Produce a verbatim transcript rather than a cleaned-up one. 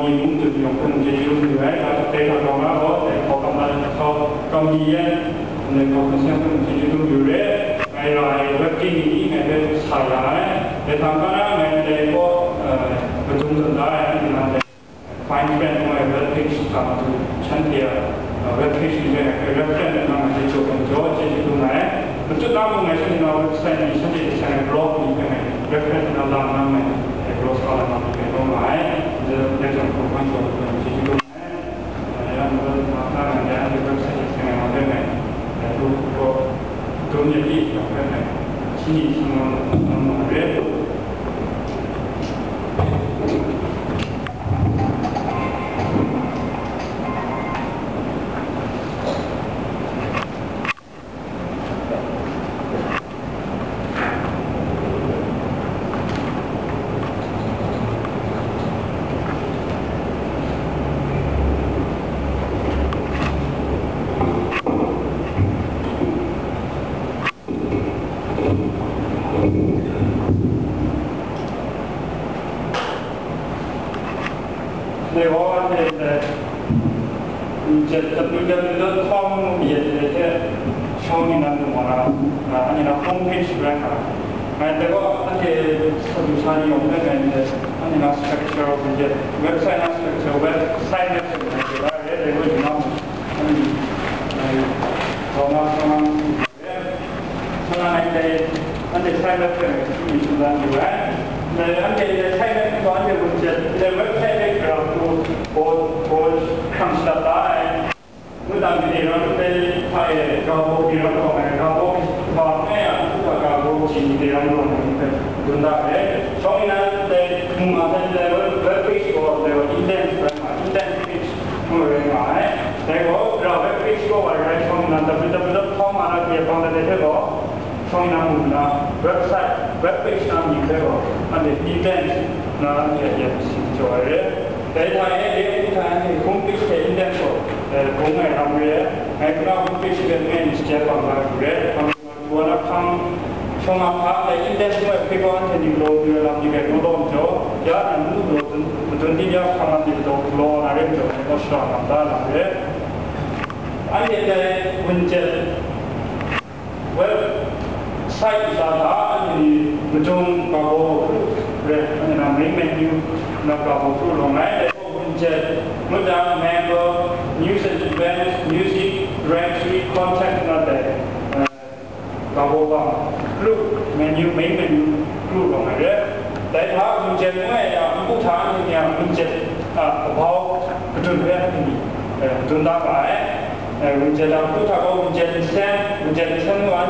Mung tut yawng hpe mung chyeju dum yu ai, dai hta gaw na gaw, dai hkawhkam la ai hkau kau di yan, ndai hkau hkan seng hpe mung chyeju dum yu re, ngai ra ai web ting ni ngai hpe sa ya ai, dai hta n-ga na ngai ndai gaw, eh, madung zawn da ai, anhte nan dai Fine Print ngu ai web page hta matu shanhte a, eh, web page ni hpe ngai hpe reference nna ngai hpe jaw hkawm jaw chyeju dum ai. Matut na mung ngai shanhte na website ni shanhte hte seng ai blog ni hpe ngai reference nna la nna ngai, eh, blog sa na ma ni hpe taw nga ai. Ndai, ndai zawn hkawm hkan jaw hkawm chyeju dum ai. Yang gaw, mahkra nang de anhte hpe hkrai hkrai seng ai wa rai ngai, dai hku gaw, dum ya pyi, hkrai hkrai ngai, shi ni sung nang, nang ma re. Dai gaw anhte ndai, mm, jet W W W dot com ngu mi jet hte shawng nnan lu wa na, a, anhte na home page rai nga. Ngai dai gaw anhte sa du sa ni yawng hpe ngai ndai, anhte na structure of the jet, website na structure, website na structure, dai gaw yu na mu, anhte, ngai, gaw na, gaw na, Nang ngai dai, anhte sai mat hpe ngai hti mi tsun dan yu ai. Dai anhte dai sai mat hpe anhte gun jet, dai website hpe grau hku, baw, baw hkrang shadat da ai. Ngu dang, dai ram dai hpa e, grau baw di ram gaw ngai, grau baw hpa ngai a, ngu da grau baw ji ni dai ram gaw ngai hpe dun da ai. Shawng nnan dai mung a hpe dai web, web page gaw dai wa indent rai nga, indent page ngu rai nga ai. Dai gaw, grau web page gaw wa rai shawng nnan W W W dot com a na pyi hpang dat ai hte gaw, Shawng nnan mung na website, web page na mying hpe gaw, anhte indent na anhte a yen masin jaw ai re. Dai hta e, dai hku hta e, anhte home page hte indent gaw, eh, bung ai ram re ai. Ngai hkuna home page hpe ngai ni shajai bang la yu re. Hpang wa na hpang, shawng na hpang, dai indent ngu ai hpe gaw anhte ni galaw lu ai lam ni rai naw law majaw, ya nnan ngu galaw dun, madun di ya hpang anhte galaw, galaw na re majaw, ngai gaw shara ngam da lam re. Anhte dai gun jet, Website ntsa hta anhte ni madung ga baw hkru re, anhte na main menu na ga baw hkru rawng ai, dai gaw wunjet, ngut dang, member, news and events, music, directory, contact ngu na dai, eh, ga baw bang hkru, menu, main menu hkru rawng ai re. Dai hta wunjet ngu ai ya, npu hta anhte ni a wunjet, ah, kabau kadun hpe anhte ni, eh, dun da ga ai. Eh, wunjet a hku hta gaw wunjet nsen, wunjet nsen ngu ai.